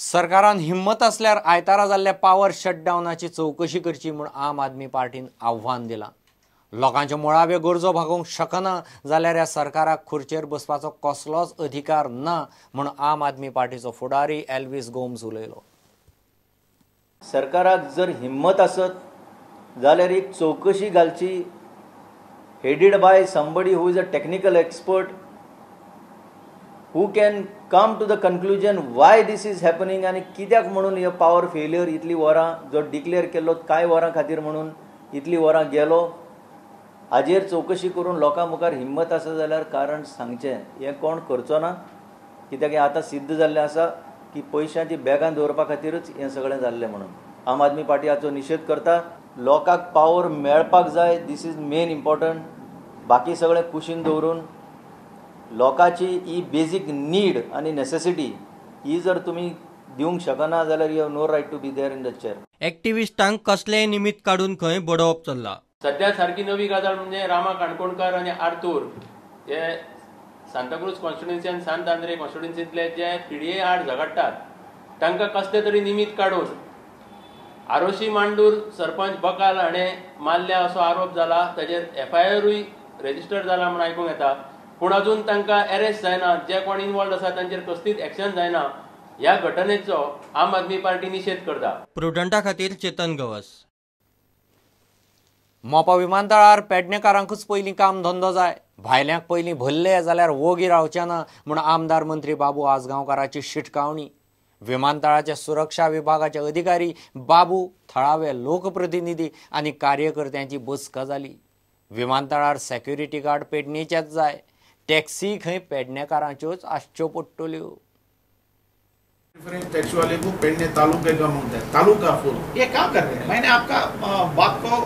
सरकारान हिम्मत आसल्यार आयतारा जाल्ल्या पावर शटडावनाची चवकशी करची म्हूण आम आदमी पार्टीन आव्हान दिलां। लोकांच्यो मुळाव्यो गरजो भागोवंक शकना जाल्यार ह्या सरकाराक खुर्चेर बसपाचो कसलोच अधिकार ना म्हूण आम आदमी पार्टीचो फुडारी एल्विस गोम्स उलयलो। सरकाराक जर हिम्मत आसत जाल्यार एक चवकशी घालची, headed by somebody who is a technical expert who can come to the conclusion why this is happening आनी कित्याक म्हणून हे पावर फेलियर इतली वरां जो डिक्लेअर केल्लो कांय वरां खातीर म्हणून इतली वरां गेलो, हाजेर चवकशी करून लोकां मुखार हिम्मत आसा जाल्यार कारण सांगचें। हें कोण करचो ना, कित्याक हें आतां सिद्ध जाल्लें आसा की पयशांची बॅगां दवरपा खातीरच हें सगळें जाल्लें म्हणून आम आदमी पार्टी हाचो निशेध करता। लोकांक पावर मेळपाक जाय, this is main important. बाकी सगळें कुशीन दवरून लोकांची ही बेजीक नीड आनी नेसेसिटी ही जर तुमी दिवंक शकना जाल्यार you have no right to be there in the chair. एक्टिविस्टांक कसलेंय निमित्त काडून खंय बडोवप चल्लां। सध्या सारकी नवी गजाल म्हणजे रामा काणकोणकार आनी आर्थूर हे सांताक्रूज कॉन्स्टिट्युएन्सी आनी सांत आंद्रे कॉन्स्टिट्युएन्सींतले जे पीडीए आड झगडटात तांकां कसलें तरी निमित्त काडून आरोशी मांडूर सरपंच बकाल हाणें मारल्या असो आरोप जाला, ताजेर एफआयआरूय रेजिस्टर जाला म्हूण आयकूंक येता, पूण अजून तांकां अरेस्ट जायना, जे कोण इनवॉल्व आसा तांचेर कसलीच एक्शन जायना। ह्या घटनेचो आम आदमी पार्टी निशेध करता। प्रुडंटा खातीर चेतन गवस। मोपा विमानतळार पेडणेकारांकूच पयलीं काम धंदो जाय, भायल्यांक पयलीं भरले जाल्यार वोगी रावचे ना म्हूण आमदार मंत्री बाबू आजगांवकाराची शिटकावणी। विमानतळाच्या सुरक्षा विभागाचे अधिकारी बाबू, थळावे लोकप्रतिनिधी आनी कार्यकर्त्यांची बसका जाली। विमानतळार सेक्युरिटी गार्ड पेडणेचेच जाय, टॅक्सी खंय पेडणेकारांच्योच आसच्यो पडटल्यो। टैक्सी वाले को पेडणे तालुके का मांगता है, तालुका फुल ये क्या कर रहे हैं। मैंने आपका बात को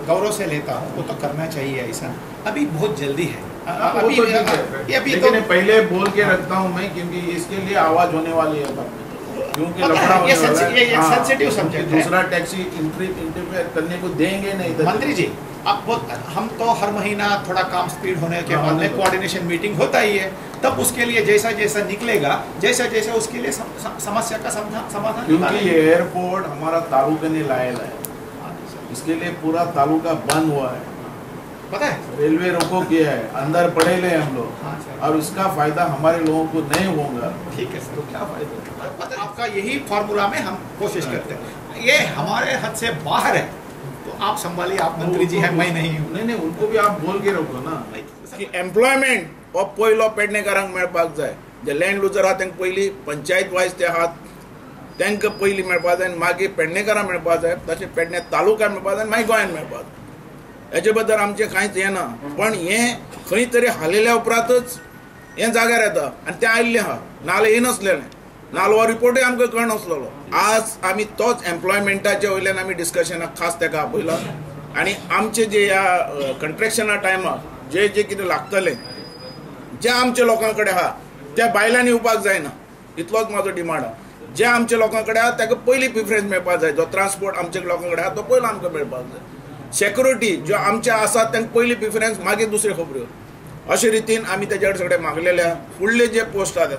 गौरव से लेता हूँ, वो तो करना चाहिए ऐसा, अभी बहुत जल्दी है। अभी तो अभी लेकिन तो पहले बोल के रखता हूँ मैं, क्योंकि इसके लिए आवाज होने वाली है, क्योंकि लफड़ा होने वाला है। ये सेंसिटिव सब्जेक्ट है, दूसरा टैक्सी इंटरफेयर करने को देंगे नहीं। मंत्री जी आप हम तो हर महीना थोड़ा काम स्पीड होने के बाद में कोऑर्डिनेशन मीटिंग होता ही है, तब उसके लिए जैसा जैसा निकलेगा जैसा जैसा उसके लिए समस्या का समाधान, क्योंकि ये एयरपोर्ट हमारा तालुके ने लाया है, इसके लिए पूरा तालुका बंद हुआ है, पता है, रेलवे रोको किया है, अंदर पड़े ले हम लोग, और इसका फायदा हमारे लोगों को नहीं होगा। ठीक है सर, तो क्या फायदा आपका? यही फार्मूला में हम कोशिश करते हैं, ये हमारे हद से बाहर है, तो आप संभालिए, आप मंत्री जी हैं, मैं नहीं हूँ। नहीं नहीं, उनको भी आप बोल के रखो ना की एम्प्लॉयमेंट हो पयलो पेडणेकारांक मेळपाक जाय, जे लँड लुजर आहा तांकां पयलीं पंचायत वायज ते आहात तांकां पयलीं मेळपाक जाय आनी मागीर पेडणेकारांक मेळपाक जाय, तशें पेडणे तालुक्याक मेळपाक जाय आनी मागीर गोंयांत मेळपाक जाय। हेजे बद्दल आमचें कांयच हें ना, पण हें खंय तरी हालयल्या उपरांतच हें जाग्यार येता आनी तें आयिल्लें आहा, नाजाल्यार येनासलेलें, नाजाल्यार हो रिपोर्टूय आमकां कळनासलेलो। आज आमी तोच एम्प्लॉयमेंटाच्या वयल्यान आमी डिस्कशनाक खास ताका आपयला आनी आमचे जे ह्या कंट्रेक्शना टायमार जे जे कितें लागतलें जे आमच्या लोकां कडेन आहा त्या बायलांनी येवपाक जायना, इतलोच म्हाजो डिमांड आहा। जे आमच्या लोकां कडेन आहा ताका पयलीं प्रिफरन्स मेळपाक जाय, जो ट्रान्सपोर्ट आमच्या लोकां कडेन आहा तो पयलो आमकां मेळपाक जाय, सेक्युरिटी ज्यो आमच्या आसा तांकां पयलीं प्रिफरन्स, मागीर दुसऱ्यो खबऱ्यो। अशे रितीन आमी तेजे कडेन सगळे मागलेले आहा। फुडले जे पोस्ट आसात,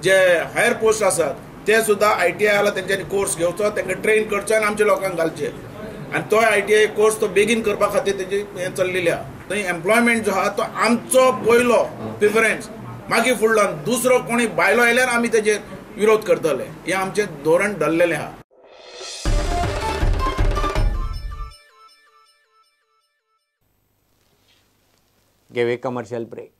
जे हायर पोस्ट आसात ते सुद्दां ITI आला तेंच्यांनी कोर्स घेवचो, तांकां ट्रेन करचो आनी आमच्या लोकांक घालचे, आनी तो ITI course तो बेगीन करपा खातीर तेजी हें चल्लेली आहा। थंय एम्प्लॉयमेंट जो आहा तो आमचो पयलो प्रिफरन्स, मागीर फुडलो दुसरो कोणी भायलो आयल्यार आमी तेजेर विरोध करतले, हें आमचें धोरण धरलेलें आहा। Give a commercial break.